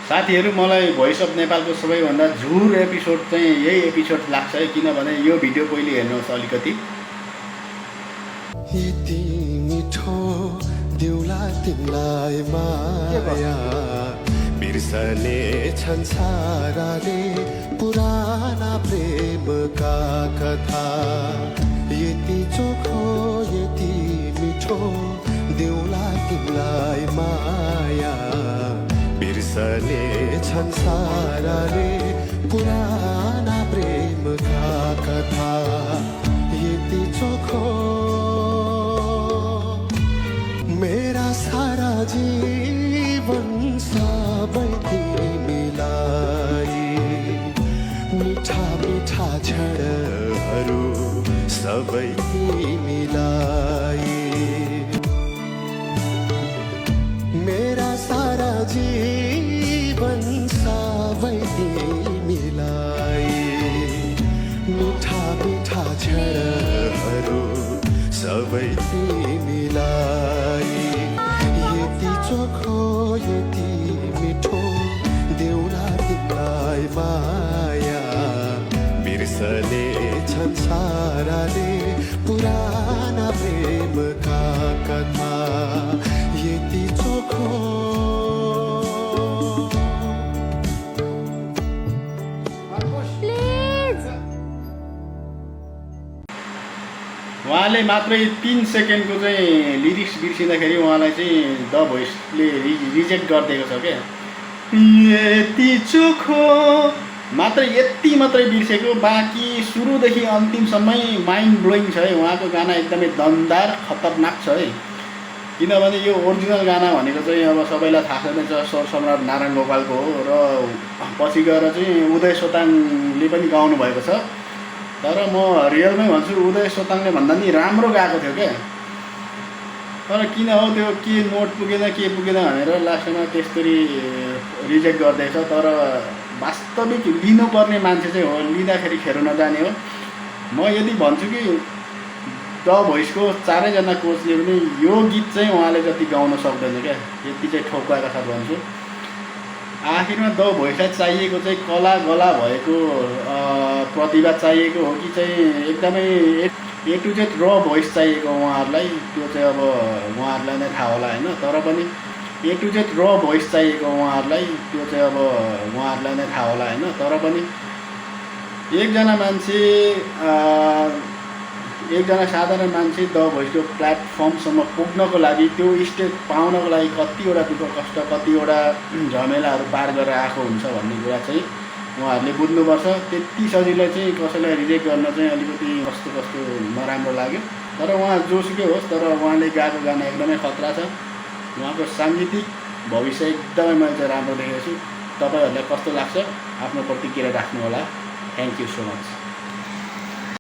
साथीहरू मलाई voice of नेपालको सबैभन्दा झुर एपिसोड चाहिँ यही एपिसोड लाग्छ है, किनभने यो भिडियो पहिले हेर्नुहोस् अलिकति। यति मिठो दिउला तिमीलाई माया बिर्सने छन् साराले पुराना प्रेमका कथा। यति चोखो यति मिठो दिउला तिमीलाई माया बिर्सने छन् साराले पुराना प्रेमका कथा। यति चोखो मेरा सारा जीवन सबै तिमीलाई मिठा मिठा क्षणहरू सबै तिमीलाई मेरा सारा जीवन सबै तिमीलाई मिठा मिठा क्षणहरू सबै तिमीलाई। यति चोखो यति मिठो देउला तिमीलाई माया बिर्सने छन् साराले पुराना प्रेमका कथा। यति चोखो उहाँले मात्रै 3 सेकेन्डको चाहिँ लिरिक्स बिर्सिँदाखेरि उहाँलाई चाहिँ द भोइसले रिजेक्ट गरिदिएको छ क्या। यति चोखो मात्रै यति मात्रै बिर्सेको, बाँकी सुरुदेखि अन्तिमसम्मै माइन्ड ब्लोइङ छ है। उहाँको गाना एकदमै दमदार खतरनाक छ है, किनभने यो ओरिजिनल गाना भनेको चाहिँ अब सबैलाई थाहा नै छ, स्वर सम्राट नारायण गोपालको हो र पछि गएर चाहिँ उदय सोताङले पनि गाउनु भएको छ। तर म रियलमै भन्छु उदय सोताङले भन्दा नि राम्रो गाएको थियो क्या। तर किन हो त्यो के नोट पुगेन के पुगेन भनेर लास्टमा त्यसरी रिजेक्ट गर्दैछ। तर वास्तविक लिनुपर्ने मान्छे चाहिँ हो, लिँदाखेरि खेर नजाने हो। म यदि भन्छु कि द भोइसको चारैजना कोचले पनि यो गीत चाहिँ उहाँले जति गाउन सक्दैन क्या, यति चाहिँ ठोक्काका साथ भन्छु। आखिरमा द भोइसलाई चाहिएको चाहिँ कला गला भएको प्रतिभा चाहिएको हो कि चाहिँ एकदमै ए टु जेड र भोइस चाहिएको उहाँहरूलाई, त्यो चाहिँ अब उहाँहरूलाई नै थाहा होला होइन। तर पनि ए टु जेड र भोइस चाहिएको उहाँहरूलाई, त्यो चाहिँ अब उहाँहरूलाई नै थाहा होला होइन। तर पनि एकजना साधारण मान्छे द भोइसको प्लेटफर्मसम्म पुग्नको लागि, त्यो स्टेज पाउनको लागि कतिवटा दुःख कष्ट कतिवटा झमेलाहरू पार गरेर आएको हुन्छ भन्ने कुरा चाहिँ उहाँहरूले बुझ्नुपर्छ। त्यति सजिलै चाहिँ कसैलाई रिजेक्ट गर्न चाहिँ अलिकति कस्तो कस्तो नराम्रो लाग्यो। तर उहाँ जोसुकै होस्, तर उहाँले गाएको गाना एकदमै खतरा छ। उहाँको साङ्गीतिक भविष्य एकदमै मैले चाहिँ राम्रो देखेको छु। तपाईँहरूलाई कस्तो लाग्छ आफ्नो प्रतिक्रिया राख्नु होला। Thank you so much.